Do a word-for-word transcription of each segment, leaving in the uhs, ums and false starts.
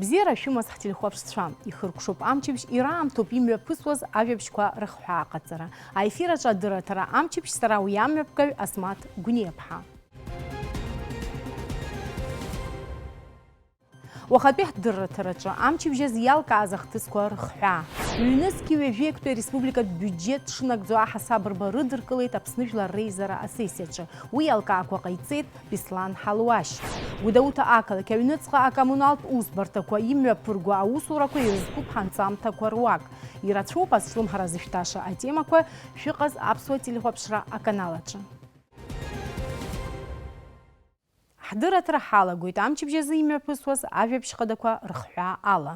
Бзиара шәымаз ҳтелехәаԥшцәа, ихыркәшоуп амчыбжь, ираамҭоуп имҩаԥысуаз ажәабжьқәа рыхҳәаа аҟаҵара. Аефир аҿы адырраҭара амчыбжь, сара уи амҩаԥгаҩ Асмаҭ Гәниаԥҳа. Уахатәи ҳдырраҭараҿы амчыбжь азы иалкааз ахҭысқәа рыхҳәаа. Ҩнызқьи ҩажәи актәи ареспубликатә биуџьет шынагӡо аҳасабырба рыдыркылеит Аԥсны Жәлар Реизара асессиаҿы. Уи алкаақәа ҟаиҵеит Беслан Ҳалуашь. Гәдоуҭа ақалақь аҩныҵҟа акоммуналтә усбарҭақәа имҩаԥырго аусурақәа ирызкуп ҳанҵамҭақәа руак. Ирацәоуп азҿлымҳара зышәҭаша атемақәа, шәыҟаз аԥсуа телехәаԥшра аканал аҿы. Ҳдырраҭара ҳалагоит амчыбжь азы имҩаԥысуаз ажәабжь хадақәа рыхҳәаа ала.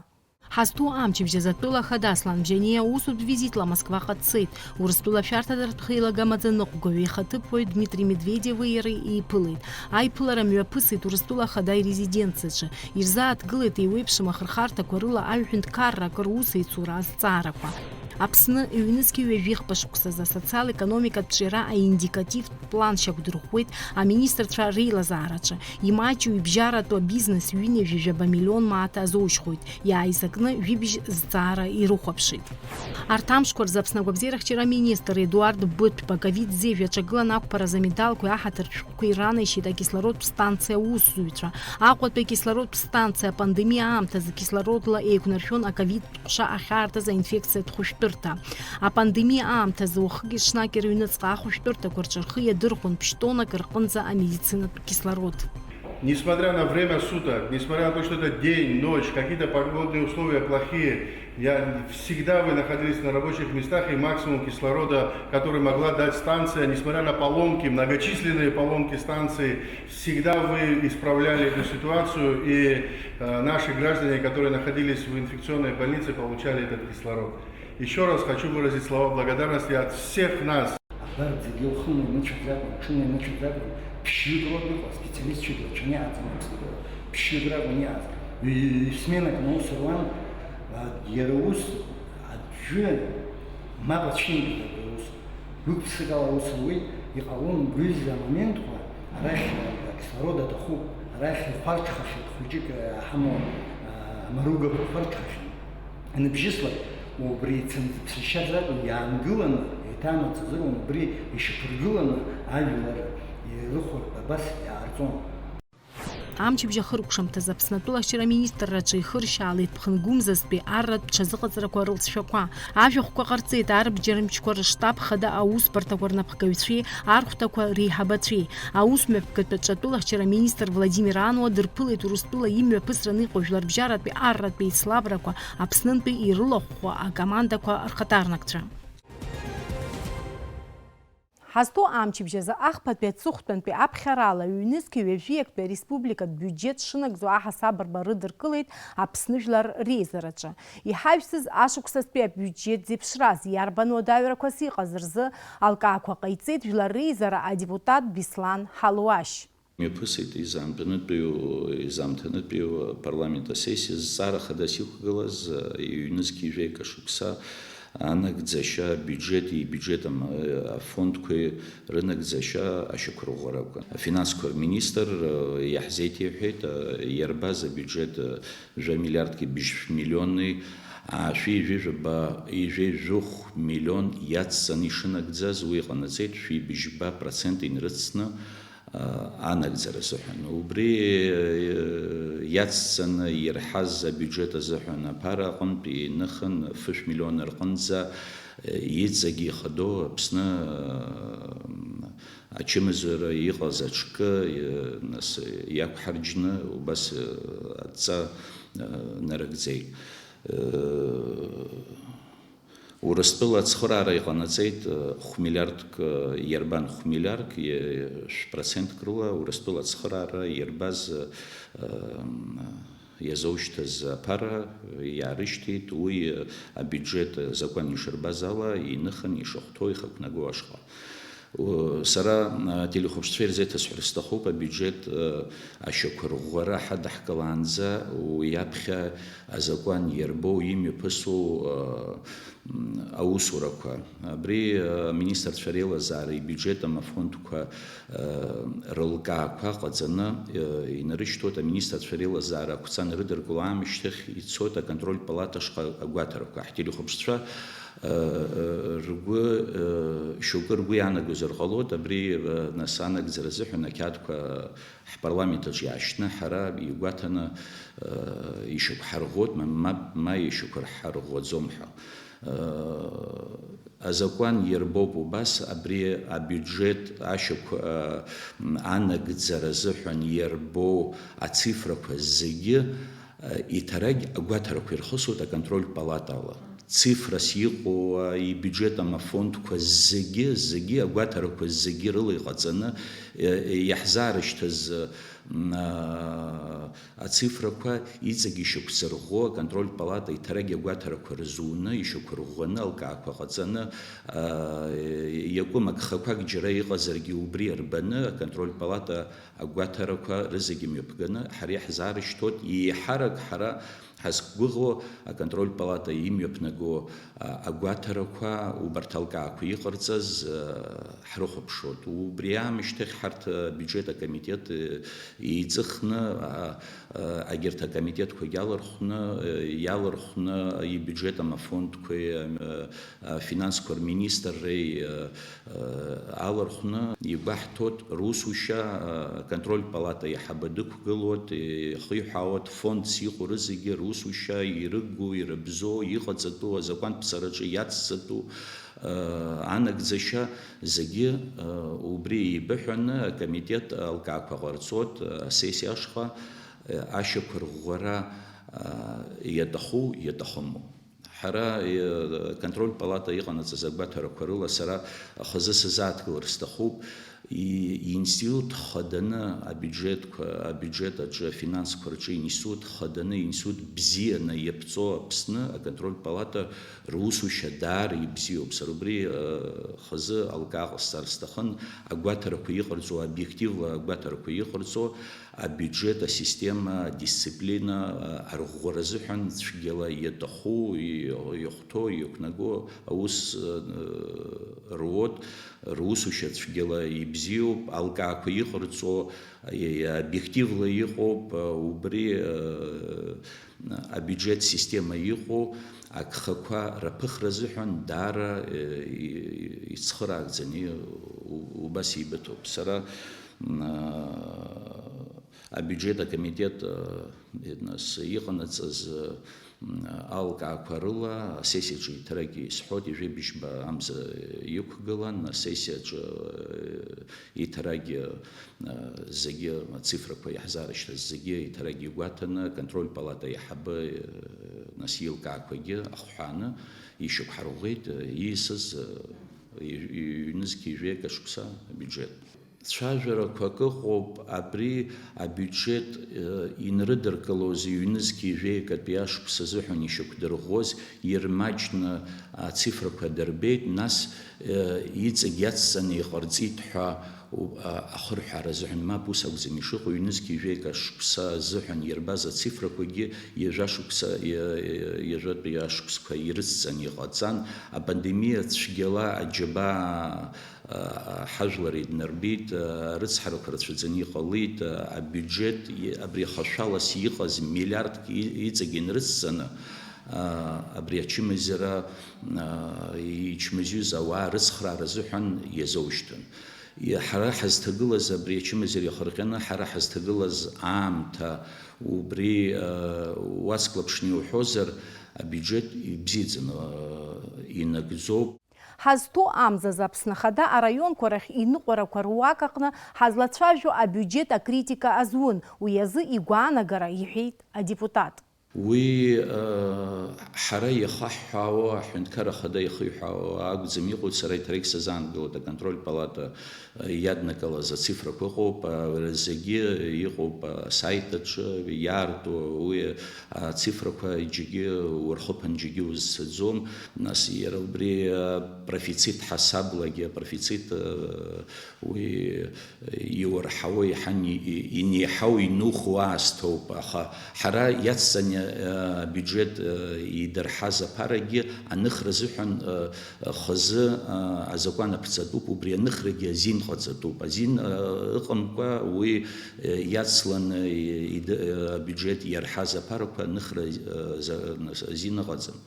Ҳазҭоу амчыбжь азы атәыла ахада Аслан Бжьаниа усутә визитла Москваҟа дцеит. Урыстәыла ашәарҭадаратә хеилага амаӡаныҟәгаҩ ихаҭыԥуаҩ Дмитри Медведеви иареи еиԥылеит. Аиԥылара мҩаԥысит Урыстәыла ахада ирезиденциаҿы. Ирзааҭгылеит еиуеиԥшым ахырхарҭақәа рыла аҩ-ҳәынҭқаррак русеицура азҵаарақәа. Аԥсны ҩнызқьи ҩажәихԥа шықәсазы асоциал-економикатә ҿиара аиндикативтә план шьақәдырӷәӷәеит аминистрцәа реилазаараҿы. Имаҷу ибжьаратәу абизнес ҩынҩажәи жәаба миллион мааҭ азоужьхоит, иааизакны жәибжь зҵаара ирыхәаԥшит. Арҭ амшқәа рзы Аԥсны агәабзиарахьчара аминистр Едуард Быҭәба ковид зежә аҿагыланы ақәԥаразы амедалқәеи аҳаҭыртә шәҟәқәеи ранашьеит акислородтә станциа аусзуҩцәа. Аҟәатәи акислородтә станциа апандемиа аамҭазы кислородла еиқәнаршәон аковид ҟәша ахьаартыз аинфекциатә хәышәтәырҭа. Апандемиа аамҭазы уахыки-ҽнаки рыҩныҵҟа ахәышәтәырҭақәа рҿы рхы иадырхәон ԥшь-тоннак рҟынӡа амедицинатә кислород. Несмотря на время суток, несмотря на то, что это день, ночь, какие-то погодные условия плохие, я, всегда вы находились на рабочих местах, и максимум кислорода, который могла дать станция, несмотря на поломки, многочисленные поломки станции, всегда вы исправляли эту ситуацию, и, э, наши граждане, которые находились в инфекционной больнице, получали этот кислород. Еще раз хочу выразить слова благодарности от всех нас. Абарҭ зегьы лхы лымыцәаӡакәа, лҽы лымыцәаӡакәа, ԥшьҩык роуп иҟоу, специалистцәагьы рацәаны иааӡам Аԥсны, ԥшьҩык ракәын иааз. Ҩ-, ҩ-, сменак аус руан, а, иара ус аӡәы мап ацәимгеит абри аус. Гәык-ԥсыкала аус руеит, иҟалон гәҩыза амоментқәа, арахь, а, акислород аҭахуп, арахь ихәарҽхахьеит хәыҷык, а, ҳамоу, а, амаругақәа хәарҽхахьан. Аныбжьыслак, убри цымцыԥсышьа ракәын иаангыланы, еиҭа амаҵ азыруан, убри ишьақәыргыланы ажәлар ирыхәартә абас иаарҵон. Амчыбжь ахыркәшамҭазы Аԥсны атәылахьчара аминистрраҿы ихыршьаалеит ԥхынгәымзазтәи арратә ҽазыҟаҵарақәа рылҵшәақәа. Ажәахәқәа ҟарҵеит арбџьармчқәа рыштаб хада аусбарҭақәа рнапхгаҩцәеи архәҭақәа реиҳабацәеи. Аусмҩаԥгатә аҿы атәылахьчара аминистр Владимир Ануа дырԥылеит Урыстәыла имҩаԥысраны иҟоу жәларбжьаратәи арратә еицлабрақәа Аԥснынтәи ирылахәхәа акомандақәа рхаҭарнакцәа. Ҳазҭоу амчыбжь азы ахԥатәи аҵыхәтәантәи аԥхьарала ҩнызқьи ҩажәи актәи ареспубликатә биуџьет шынагӡо аҳасабырба рыдыркылеит Аԥсны Жәлар Реизараҿы. Иҳажәсыз ашықәсазтәи абиуџьет зеиԥшраз иарбан уадаҩрақәас иҟаз рзы алкаақәа ҟаиҵеит Жәлар Реизара адепутат Беслан Ҳалуашь. Мҩаԥысит изаамтәанытәиу, изаамҭанытәиу апарламент асессиа зҵаара хадас иқәгылаз, ҩнызқьи жәаҩа шықәса анагӡашьа, абиуџьети ибиуџьет ам-, афондқәеи рынагӡашьа ашьақәырӷәӷәарақәа. Афинансқәа рминистр иаҳзеиҭеиҳәеит, иарбаз абиуџьет жәа миллиардки быжьшә миллиони, аашәи жәаҩа жәаба, ижәи жәохә миллион иацҵаны ишынагӡаз, уи иҟанаҵеит шәи быжьба процент инрыцны, анагӡара азыҳәан. Убри, э, иацҵаны ирҳаз абиуџьет азыҳәан аԥара аҟынтә иныхын фышә миллион рҟынӡа, э, иҵегь ихадоу Аԥсны, э, ачымазара иҟаз аҽкы, э, нас, иақәҳарџьны убас, э, адҵа, э, нарыгӡеит. Э, Урыстәыла ацхыраара иҟанаҵеит, э, хә миллиардк, э, иарбан хә миллиардк, э, шә-процентк рыла Урыстәыла ацхыраара иарбаз, э, иазоушьҭыз аԥара иаарышьҭит, уи, э, абиуџьет, э, азакәан ишырбаз ала иныхын ишахәҭоу ихақәнагоу ашҟа. Сара ателехәаԥшцәа ирзеиҭасҳәар сҭахуп, абиуџьет ашьақәырӷәӷәара ҳадаҳкылаанӡа уи аԥхьа азакәан иарбоу, имҩаԥысу аусурақәа. Абри аминистрцәа реилазаареи ибиуџьет амафондқәа рылкаақәа ҟаҵаны инарышьҭуеит, аминистрцәа реилазаара ақәҵан рыдыркыло аамышьҭахь ицоит аконтрольтә палата шҟа агәаҭарақәа. Ҳтелехәаԥшцәа ргәы, шьоукы ргәы иаанагозар ҟалоит, абри, нас, анагӡара азыҳәан ақьаадқәа ҳпарламент аҿы иаашьҭны ҳара игәаҭаны ишьақәҳарӷәӷәоит, ма, мап, ма ишьақәырҳарӷәӷәаӡом ҳәа. Азакәан иарбоуп убас, абри абиуџьет ашьақә-, анагӡара азыҳәан иарбоу ацифрақәа зегьы, иҭарагь агәаҭарақәа ирхысуеит аконтрольтә палатала. Цифрас иҟоу, ибиуџьет амафондқәа зегьы, зегьы агәаҭарақәа зегьы рыла иҟаҵаны, иаҳзаарышьҭыз, ацифрақәа иҵегь ишьақәзырӷәӷәо аконтрольтә палата иҭарагь агәаҭарақәа рзуны, ишьақәырӷәӷәаны, алкаақәа ҟаҵаны, иакәым агхақәак џьара иҟазаргьы убри рбаны, аконтрольтә палата агәаҭарақәа рызегьы мҩаԥганы ҳара иаҳзаарышьҭуеит, еиҳарак ҳара ҳазқәгәыӷуа аконтрольтә палата имҩаԥнаго, а, агәаҭарақәа убарҭ алкаақәа иҟарҵаз, а, ҳрыхәаԥшуеит. Убри аамышьҭахь ҳарҭ абиуџьет акомитет, э, еиҵыхны, а, а, агьырҭ акомитетқәагь алархәны, э, иалархәны ибиуџьет амафондқәеи, а, афинансқәа рминистрреи, а, алархәны игәаҳҭоит, русушьа, аконтрольтә палата аиҳабы дықәгылоит, ихиҳәаауеит, фондс иҟоу рызегьы русушьа, ирыгу, ирыбзоу, иҟаҵатәу, азакәантә ԥсараҿы иацҵатәу, анагӡашьа зегьы убри еибыҳәаны акомитет алкаақәа ҟарҵоит, асессиа ашҟа ашьақәырӷәӷәара иаҭаху, иаҭахыму. Ҳара, э, аконтрольтә палата иҟанаҵаз агәаҭарақәа рыла сара хазы сазааҭгылар сҭахуп, и-, иинститут хаданы абиуџьетқәа, абиуџьет аҿы, афинансқәа рҿы институт хаданы, институт бзианы иаԥҵоу Аԥсны аконтрольтә палата русушьа даара ибзиоуп. Сара убри, э, хазы алкаа ҟасҵар сҭахын, агәаҭарақәа иҟарҵо, обиективла агәаҭарақәа иҟарҵо, абиуџьет, асистема, адисциплина, а, арӷәӷәара азыҳәан цәгьала иаҭаху, и-, ихәҭоу, иақәнаго аус, а, руоуп, русушьа цәгьала ибзиоуп, алкаақәа иҟарҵо, и-, обиективла иҟоуп, а, убри, а, абиуџьет система иҟоу агхақәа раԥыхра азыҳәан даара, э, и-, ицхыраагӡаны, у-, убас еибыҭоуп. Сара, м, а, абиуџьет акомитет, а, нас иҟанаҵаз, м, алкаақәа рыла асессиаҿы иҭарагьы исҳәоит, ижәибжьба амза иқәгылан, асессиаҿы, э, иҭарагьы, э, зегьы, ацифрақәа иаҳзаарышьҭыз зегьы иҭарагьы игәаҭаны, аконтрольтә палата аиҳабы, э, нас илкаақәагьы ахҳәааны ишьақәҳарӷәӷәеит, э, ииасыз, э, ҩ-, ҩ-, ҩнызқьи жәаҩык ашықәса абиуџьет. Цәажәарақәак ыҟоуп, абри абиуџьет, э, инрыдыркылоз ҩнызқьи жәаҩыкатәи ашықәс азыҳәан ишьақәдырӷәӷәоз ирмаҷны ацифрақәа дырбеит, нас, э, иҵегь иацҵаны иҟарҵеит ҳәа у-, а-, ахырҳәаара азыҳәан. Мап, ус акәӡам ишыҟоу, ҩнызқьи жәаҩык ашықәса азыҳәан ирбаз ацифрақәагьы ҩажәа шықәса, ҩ-, ҩажәатәи ашықәсқәа ирыцҵаны иҟаҵан, апандемиа цәгьала аџьабаа ҳажәлар еиднарбеит, арыцҳарақәа рацәаӡаны иҟалеит, абиуџьет, абри ахашәалас иҟаз миллиардк и-, иҵегь инрыцҵаны, абри ачымазара ичмазаҩыз ауаа рыцхраара азыҳәан иазоушьҭын. Ҳара ҳазҭагылаз, абри ачымазара иахырҟьаны ҳара ҳазҭагылаз аамҭа, убри уацклаԥшны иуҳәозар, абиуџьет ибзиаӡаны инагӡоуп. Ҳазҭоу амзазы Аԥсны Ахада араионқәа рахь иныҟәарақәа руак аҟны ҳазлацәажәо абиуџьет акритика азун, уи азы игәаанагара, иҳәеит адепутат. Уи, э, Ҳара иахаҳҳәаауа, аҳәынҭқар ахада иахиҳәаауа акәӡам иҟоу, сара еиҭарак сазаангылоит, аконтрольтә палата иаднакылаз ацифрақәа ыҟоуп, а, зегьы иҟоуп асайт аҿы иаарту, уи ацифрақәа џьаргьы урхыԥан, џьаргьы узцаӡом, нас иара убри, а, профицит ҳасаблагьы, апрофицит, а, уи иуарҳауа, иҳан-, и-, инеиҳау инухуа аасҭоуп, аха ҳара иацҵаны, э, абиуџьет, э, идырҳаз аԥарагьы аныхра азыҳәан, э, хазы, э, азакәан аԥҵатәуп, убри аныхрагьы азин ҟаҵатәуп. Азин, э, ыҟамкәа уи, э, иацланы, э, ид-, э, абиуџьет иарҳаз аԥарақәа аныхра, э, за-, азин ыҟаӡам.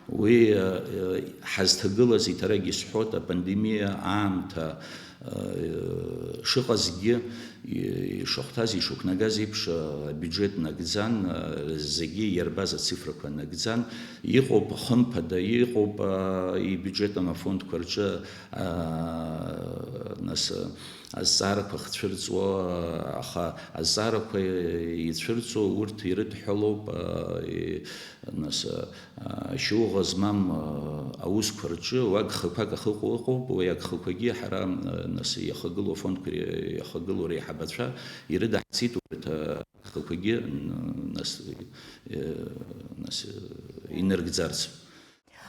Уи, э, э, ҳазҭагылаз, еиҭарак исҳәоит, апандемиа аамҭа, э, шыҟазгьы, и-, ишахәҭаз, ишықәнагаз еиԥш, э, абиуџьет нагӡан, э, зегьы иарбаз ацифрақәа нагӡан. Иҟоуп, хымԥада, иҟоуп, э, ибиуџьетам афондқәа рҿы, э, нас, э, азҵаарақәа хцәырҵуа, аха азҵаарақәа ицәырҵуа урҭ ирыдҳәалоуп, э, и-, Нас, а, ашьоуӷа змам, а, аусқәа рҿы уа гхақәак ахыҟоу ыҟоуп, уи агхақәагьы ҳара, а, нас, иахагылоу афондқәа ри-, иахагылоу реиҳабацәа ирыдаҳцеит урҭ, а, агхақәагьы, н-, нас, э, нас, э, инаргӡарц.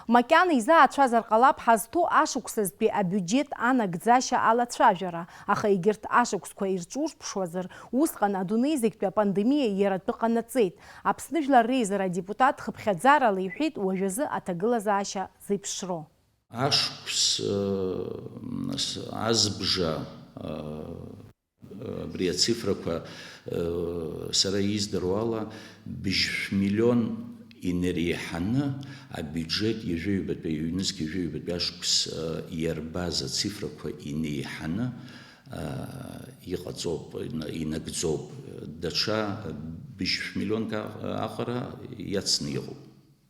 Макьана изаацәазар ҟалап ҳазҭоу ашықәсазтәи абиуџьет анагӡашьа алацәажәара, аха егьырҭ ашықәсқәа ирҿурԥшуазар, усҟан адунеи зегьтәи апандемиа иара атәы ҟанаҵеит. Аԥсны Жәлар Реизара адепутат хыԥхьаӡарала иҳәеит уажәазы аҭагылазаашьа зеиԥшроу. Ашықәс, э, нас, азбжа, э, абри ацифрақәа, э, сара издыруа ала, быжьшә миллион инеиҳаны абиуџьет ҩажәи ҩбатәи, ҩнызқь ҩажәи ҩбатәи ашықәс, э, иарбаз ацифрақәа инеиҳаны, э, иҟаҵоуп, ина-, инагӡоуп. Даҽа быжьшә миллионк а-, аҟара иацны иҟоуп.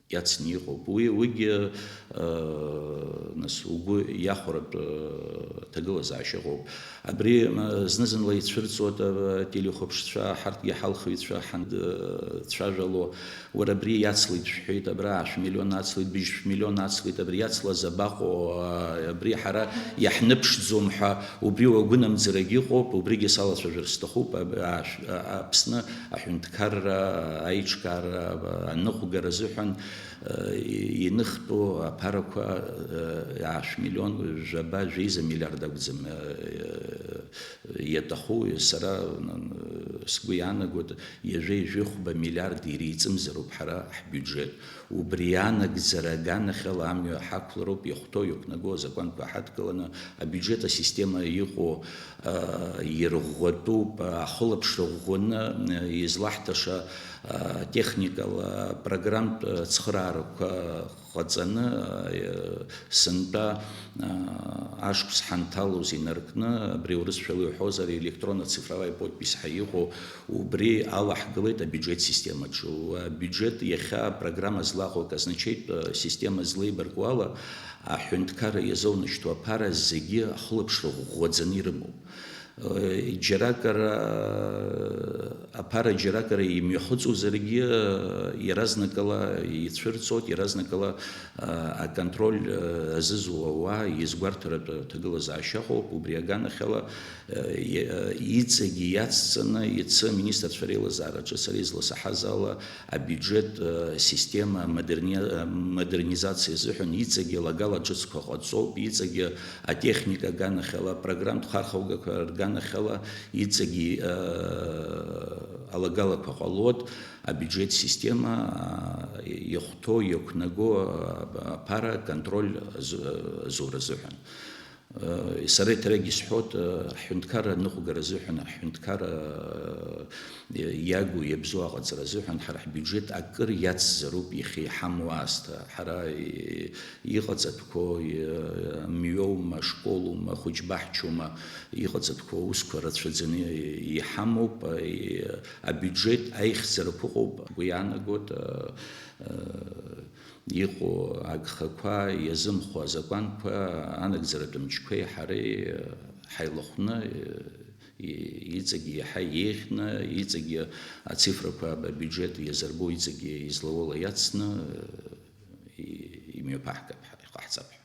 Иацны иҟоуп. Уи, уигьы, э, нас, угәы иахәаратә, э, ҭагылазаашьа ыҟоуп. Абри, э, зны-зынла ицәырҵуеит, э, ателехәаԥшцәа, ҳарҭгьы ҳалхыҩцәа ҳан-, э, цәажәало, уара абри иацлеит шәҳәеит, абра ашә миллион ацлеит, быжьшә миллион ацлеит, абри иацлаз абаҟоу, э, абри ҳара иаҳныԥшӡом ҳәа, убри уагәынамӡарагь ыҟоуп, убригьы салацәажәар сҭахуп, аб-, ашә-, а-, Аԥсны аҳәынҭқарра аиҿкаара аныҟәгара азыҳәан, э, иныхтәу аԥарақәа, э, ашә миллион жәаба, жәеиза миллиард акәӡам, э, иаҭаху, сара, н-, н-, сгәы иаанагоит, ҩажәи жәохәба миллиард иреиҵымзароуп ҳара ҳбиуџьет. Убри анагӡара аганахьала амҩа ҳақәлароуп, иахәҭоу, иақәнаго азакәанқәа ҳадкыланы, абиуџьет асистема иҟоу, а, ирӷәӷәатәуп, ахылаԥшра ӷәӷәаны, а, излаҳҭаша, а, техникала, программтә, а, цхыраарақәа ҟаҵаны, а, сынтәа, а, ашықәс ҳанҭалоз инаркны, абри урысшәала иуҳәозар, електронно-цифровая подпись ҳәа иҟоу, убри алаҳгылеит абиуџьет системаҿы. Абиуџьет иахьа апрограмма злаҟоу, аказначеитә, а, система злеибарку ала, аҳәынҭқарра иазоунашьҭу аԥара зегьы ахылаԥшра ӷәӷәаӡаны ирымоуп. Э, џьаракыр, э, аԥара џьаракыр имҩахыҵуазаргьы, э, иаразнакала ицәырҵуеит, иаразнакала, э, аконтроль, э, азызуа ауаа изгәарҭаратә ҭагылазаашьа ыҟоуп, убри аганахьала, э, и-, э, иҵегьы иацҵаны иацы аминистрцәа реилазаараҿы сара изласаҳаз ала, абиуџьет, э, система модерни-, э, модернизациа азыҳәан иҵегьы алагала ҿыцқәа ҟаҵоуп, иҵегьы атехника аганахьала, апрограммтә хархәагақәа рганахьала иҵегьы, э, алагалақәа ҟалоит, абиуџьет система, э, иахәҭоу, иақәнаго, э, аԥара аконтроль азу-, азура азыҳәан. Сара еиҭаракгьы исҳәоит, ҳҳәынҭқарра аныҟәгара азыҳәан, ҳҳәынҭқарра иагу, иабзоу аҟаҵара азыҳәан ҳара ҳбиуџьет акыр иацзароуп иахьа иҳамоу аасҭа. Ҳара иҟаҵатәқәоу, мҩоума, школума, хәыҷбаҳчоума, иҟаҵатәқәоу аусқәа рацәаӡаны иҳамоуп. Абиуџьет аихьӡарақәа ыҟоуп, уи иаанагоит, иҟоу агхақәа, иазымхо азакәанқәа, анагӡаратә мчқәеи ҳареи ҳаилахәны, И-, иҵегьы иаҳа еиӷьны, иҵегьы ацифрақәа аб-, абиуџьет иазырбо иҵегьы излауала иацны, и-, имҩаԥаҳгап ҳәа, иҟаҳҵап ҳәа.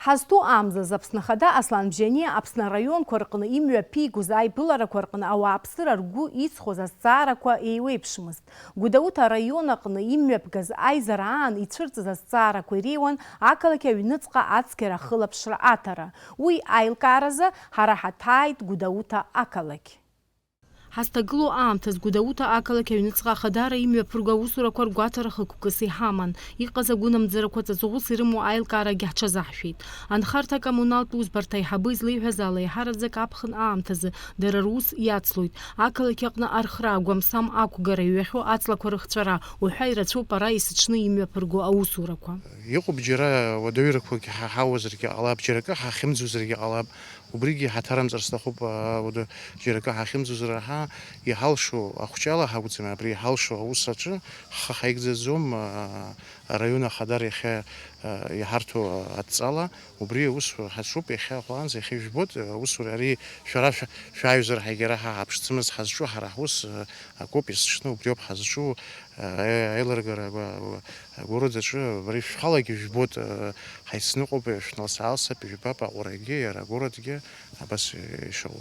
Ҳазҭоу аамҭазы Аԥсны Ахада Аслан Бжьаниа Аԥсны араионқәа рҟны имҩаԥигоз аиԥыларақәа рҟны ауааԥсыра ргәы иҵхоз азҵаарақәа еиуеиԥшмызт. Гәдоуҭа араион аҟны имҩаԥгаз аизара аан ицәырҵыз азҵаарақәа иреиуан ақалақь аҩныҵҟа ацқьара ахылаԥшра аҭара. Уи аилкааразы ҳара ҳаҭааит Гәдоуҭа ақалақь. Ҳазҭагылоу аамҭаз Гәдоуҭа ақалақь аҩныҵҟа ахадара имҩаԥырго аусурақәа ргәаҭара хықәкыс иҳаман. Иҟаз агәынамӡарақәа ҵаҵӷәыс ирымоу аилкаарагьы ҳҽазаҳшәеит. Анхарҭа-коммуналтә усбарҭа аиҳабы излеиҳәаз ала, еиҳараӡак аԥхын аамҭазы дара рус иацлоит. Ақалақь аҟны архра агәамсам ақәгара иҩахьоу аҵлақәа рыхҵәара уҳәа ирацәоуп ара есыҽны имҩаԥырго аусурақәа. Иҟоуп џьара уадаҩрақәагьы ҳа-, ҳауазаргьы ҟалап, џьара акы ҳахьымӡозаргьы ҟалап. Убригьы ҳаҭарымҵар сҭахуп, аа, уадаҩ џьара акы ҳахьымӡозар ҳәа, иҳалшо ахәҷала ҳакәӡам, абри иҳалшо аус аҿы ҳхы ҳаигӡаӡом, аа, араион ахадара иахьа, аа, иҳарҭо адҵала, убри аус ҳаҿуп иахьа ҟәаанӡа, иахьа ижәбоит, аусура ари шәара шәа-, шәааҩзар ҳагьара ҳа ҳаԥшӡамыз ҳазҿу ҳара ҳус, аа, акоуп есыҽны, убриоуп ҳазҿу, аа, аилыргара агәа-, агәа-, агәарадаҿы, абри шәхалагьы ижәбоит, аа, ҳаицныҟәап, шәналсаалсап, ижәбап аҟәарагьы, иара агәараҭгьы, абас ишыҟоу.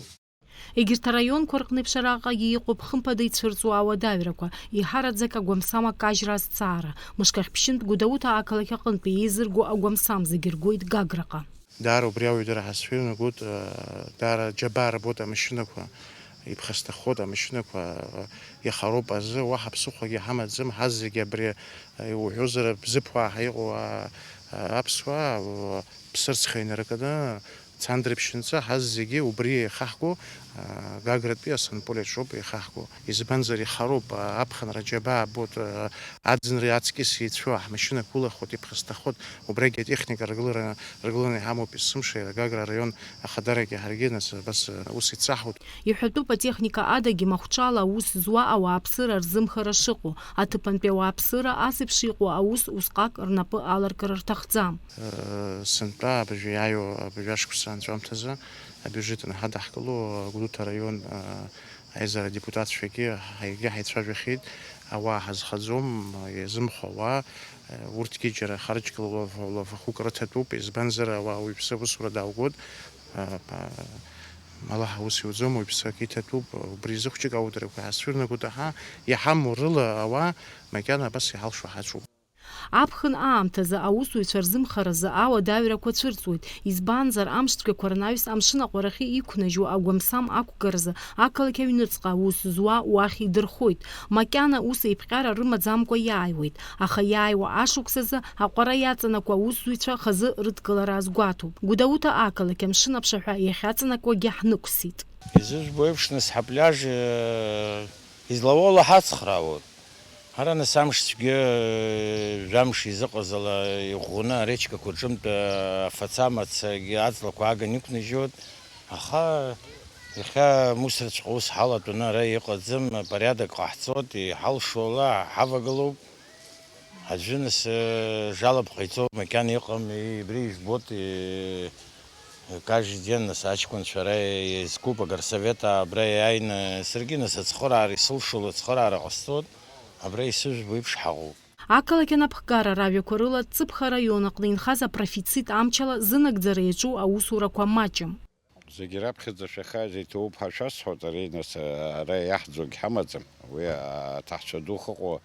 Егьырҭ араионқәа рҟны еиԥш араҟагьы иҟоуп хымԥада ицәырҵуа ауадаҩрақәа, еиҳараӡак агәамсам акажьра азҵаара. Мышкахь ԥшьынтә Гәдоуҭа ақалақь аҟынтәи еизырго агәамсам зегьы ргоит Гаграҟа. Даара убри ауаҩ дара ҳазшәырнагоит, даара џьабаа рбоит амашьынақәа, иԥхасҭахоит амашьынақәа, иахароуп азы, уаҳа ԥсыхәагьы ҳамаӡам, ҳазегьы абри, иуҳәозар, Бзыԥ уаҳа иҟоу, а, а, аԥсуаа, а, ԥсырӡха инаркны, Цандрыԥшь нҵәа, ҳазегьы убри еихаҳго, а, Гагратәи асанполиаҿ роуп еихаҳго. Избанзар, ихароуп, а, аԥхынра џьабаа абоит, а, аӡынра аҵкьыс еицәоу ҳмашьынақәа ылахоит, иԥхасҭахоит, убрагьы атехника ргылара, ргыланы иҳамоуп есымша, Гагра араион ахадарагьы ҳаргьы, нас, абас, а, ус ицаҳауеит. Иҳәатәуп, атехника адагьы махәҿала аус зуа ауааԥсыра рзымхара шыҟоу, аҭыԥантәи ауааԥсыра ас еиԥш иҟоу аус усҟак рнапы аларкыр рҭахӡам. Сынтәа абыржәы иааиуа абыржәы ашықәса анҵәамҭазы абиуџьет анҳадаҳкыло, Гәдоуҭа араион аизара адепутатцәагьы ҳаигьы ҳаицәажәахьеит, ауаа ҳазхаӡом, иазымхо ауаа, урҭгьы џьара харыџьгьы лаф-, лафахәык рыҭатәуп, избанзар, ауаа уаҩԥсы аусура далгоит, алаҳ аус иуӡом, уаҩԥсы акы иҭатәуп, убри зыхәҷык ауадарақәа ҳазшәырнагоит, аҳа, иҳамоу рыла ауаа макьана абас иҳалшо ҳаҿуп. Аԥхын аамҭазы аусзуҩцәа рзымхаразы ауадаҩрақәа цәырҵуеит, избанзар, амш цәгьақәа рнаҩс амшын аҟәарахьы иқәнажьуа агәамсам ақәгаразы ақалақь аҩныҵҟа аус зуа уахь идырхоит. Макьана ус еиԥҟьара рымаӡамкәа иааиуеит, аха иааиуа ашықәсазы аҟәара иаҵанакуа аусзуҩцәа хазы рыдкылара азгәаҭоуп. Гәдоуҭа ақалақь амшын аԥшаҳәа иахьаҵанакуагьы ҳнықәсит. Изыжәбо еиԥш, нас, ҳапляж, э, излауала ҳацхраауеит. Ҳара, нас, амш цәгьа, э, жәамш изыҟаз ала иӷәӷәаны аречкақәа рҿынтә, э, афаца мацагьы аҵлақәа ааганы иқәнажьуеит. Аха иахьа мусраҵәҟьа ус ҳалатәаны ара иҟаӡам, апориадок ҟаҳҵоит, иҳалшо ала ҳавагылоуп. Аӡәы, нас, э, жалоба ҟаиҵо макьана иҟам, и-, убри ижәбоит, и-, каждый день, нас, аҷкәынцәа ара еизгоуп, агорсовет абра иааины, саргьы, нас, ацхыраара исылшо лыцхыраара ҟасҵоит, абра исыжәбо еиԥш ҳаҟоуп. Ақалақь анапхгара ражәақәа рыла, Ҵыԥха араион аҟны инхаз апрофицит амчала зынагӡара иаҿу аусурақәа маҷым. Зегьы раԥхьаӡа шәахьааиз иҭабуп ҳәа шәасҳәоит, ари, нас, ара иаҳӡогь ҳамаӡам. Уи аҭаҳцәа ду ахьыҟоу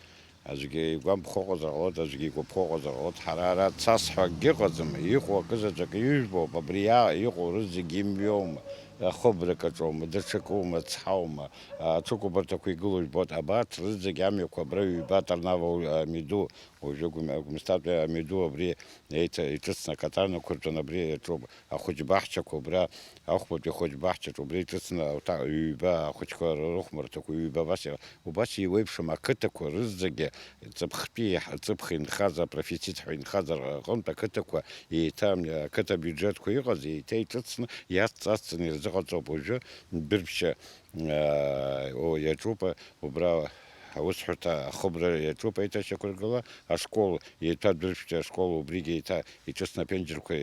аӡәгьы игәамԥхо ыҟазар ҟалоит, аӡәгьы игәаԥхо ыҟазар ҟалоит. Ҳара ара цас ҳәа акгьы ыҟаӡам, иҟоу акызаҵәык ижәбоуп, абри иа-, иҟоу рызегьы имҩоума, ахыбрак аҿоума, даҽакума, цҳаума, аҽыкәабарҭақәа игылоу жәбоит, абарҭ рызегь амҩақәа абра ҩба Ҭарнава амиду, уажәы Гәым-, Гәымсҭатәи амиду абри Еиҭа иҿыцны акатар нықәыртәан, абри иаҿуп ахәыҷбаҳчақәа, убра ахәбатәи ахәыҷбаҳчаҿ, убри иҿыцны аута-, ҩба ахәыҷқәа рыхәмарҭақәа, ҩба абас иҟ-, убас еиуеиԥшым ақыҭақәа рызегьы ҵыԥхтәи иаҳ-, ҵыԥх инхаз, апрофицит ҳәа инхаз рҟынтә ақыҭақәа еиҭа, ақыҭа абиуџьетқәа иҟаз еиҭа иҿыцны, иацҵацаны ирзыҟаҵоуп. Уажәы Дәырԥшьа, аа, о, иаҿуп, убра аусҳәарҭа ахыбра иаҿуп еиҭашьақәыргыла, ашкол, еиҭа Дәырԥшьа ашкол убригьы еиҭа иҿыцны аԥенџьырқәа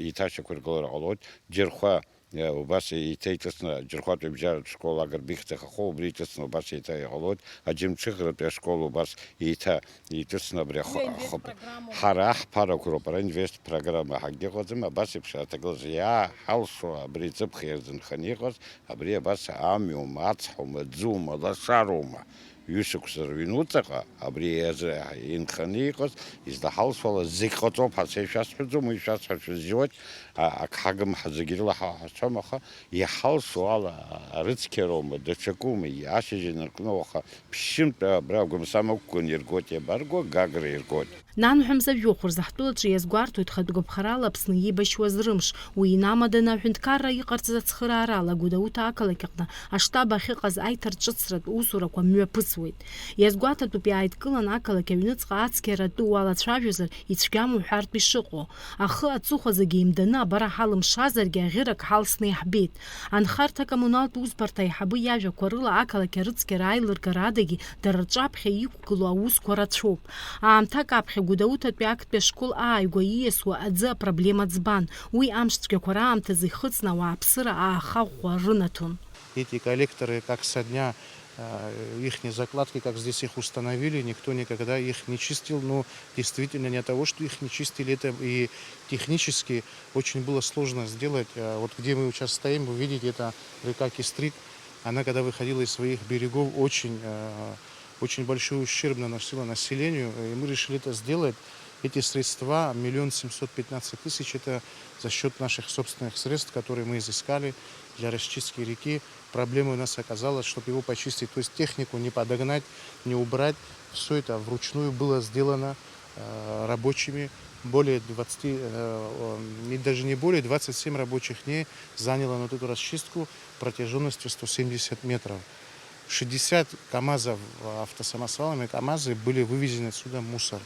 еиҭашьақәыргылар ҟалоит, Џьырхәа, э, убас еиҭа иҿыцны, Џьырхәатәи абжьаратә школ Агрба ихьӡ ахахо, убри иҿыцны убас еиҭа иҟалоит, Аџьымҽыхратәи ашкол убас еиҭа иҿыцны абри ахы-, Уи аинвест ахыб-, программа. Ҳара ҳԥарақәа роуп, ара инвест программа ҳакгьы ыҟаӡам, абас еиԥш аҭагылазаашьа иааҳалшо абри ҵыԥх иазынханы иҟаз, абри абас амҩоума, ацҳаума, аӡума, лашароума, ҩышықәса рыҩнуҵаҟа абри азы инханы иҟаз, излаҳалшо ала зегь ҟаҵоуп ҳәа са ишәасҳәаӡом, уи шәасҳәар шәызжьоит, а-, ак ҳагым ҳа зегь рыла ҳа-, ҳацәам, аха иҳалшо ала, а-, арыцқьароума, даҽакума, ашьыжь инаркны уаха ԥшьынтә абра агәамсам ықәган иргоит, иабарго, Гагра иргоит. Нанҳәа мза жәохә рзы ҳтәылаҿы иазгәарҭоит хатә гәаԥхарала Аԥсны еибашьуаз рымш, уи инамаданы аҳәынҭқарра иҟарҵаз ацхыраарала Гәдоуҭа ақалақь аҟны аштаб ахьыҟаз аиҭарҿыцратә усурақәа мҩаԥысуеит. Иазгәаҭатәуп, иааидкылан ақалақь аҩныҵҟа ацқьара атәы уалацәажәозар, ицәгьам уҳәартә ишыҟоу. Ахы аҵыхәа зегьы еимданы абара ҳалымшазаргьы, аӷьырак ҳалсны иаҳбеит. Анхарҭа-коммуналтә усбарҭа аиҳабы иажәақәа рыла, ақалақь арыцқьара аилыргара адагьы дара рҿаԥхьа иқәгылоу аусқәа рацәоуп. Аамҭак аԥхьа Гәдоуҭатәи актәи ашкол ааигәа ииасуа аӡы апроблема ӡбан. Уи амш цәгьақәа раамҭазы ихыҵны ауааԥсыра аахаӷәӷәа рынаҭон. Эти коллекторы как со дня, э, ихней закладки, как здесь их установили, никто никогда их не чистил. Но действительно не от того, что их не чистили, это и технически очень было сложно сделать. Э, вот где мы сейчас стоим, вы видите, это река Кестрит. Она, когда выходила из своих берегов, очень, э, очень большой ущерб наносила населению, и мы решили это сделать. Эти средства, миллион семьсот пятнадцать тысяч, это за счёт наших собственных средств, которые мы изыскали для расчистки реки. Проблемой у нас оказалось, чтоб его почистить, то есть технику не подогнать, не убрать. Всё это вручную было сделано, э, рабочими. Более двадцати, э, э, не, даже не более, двадцать семь рабочих дней заняло на вот эту расчистку протяжённостью сто семьдесят метров. Шестьдесят КАМАЗов, э, автосамосвалами КАМАЗы были вывезены отсюда мусор.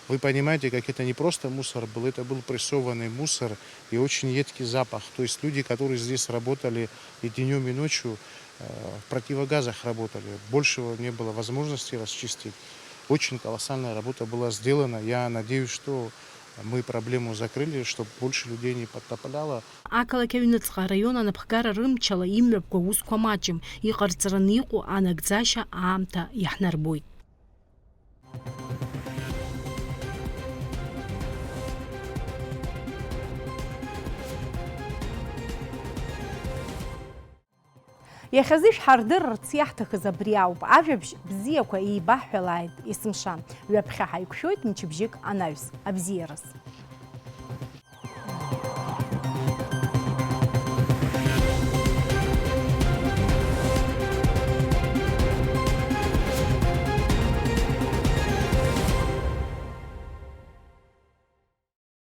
Вы понимаете, как это не просто мусор был, это был прессованный мусор и очень едкий запах. То есть люди, которые здесь работали и днём, и ночью, э, в противогазах работали, большего не было возможности расчистить. Очень колоссальная работа была сделана. Я надеюсь, что мы проблему закрыли, чтоб больше людей не подтопляло. Ақалақь аҩныҵҟа араион анапхгара рымчала имҩаԥгоу аусқәа маҷым, иҟарҵараны иҟоу анагӡашьа аамҭа иаҳнарбоит. Иахьазы ишәҳардырырц иаҳҭахыз абри ауп. Ажәабжь бзиақәа еибаҳҳәалааит есымша. Ҩаԥхьа ҳаиқәшәоит мчыбжьык анаҩс. Абзиараз.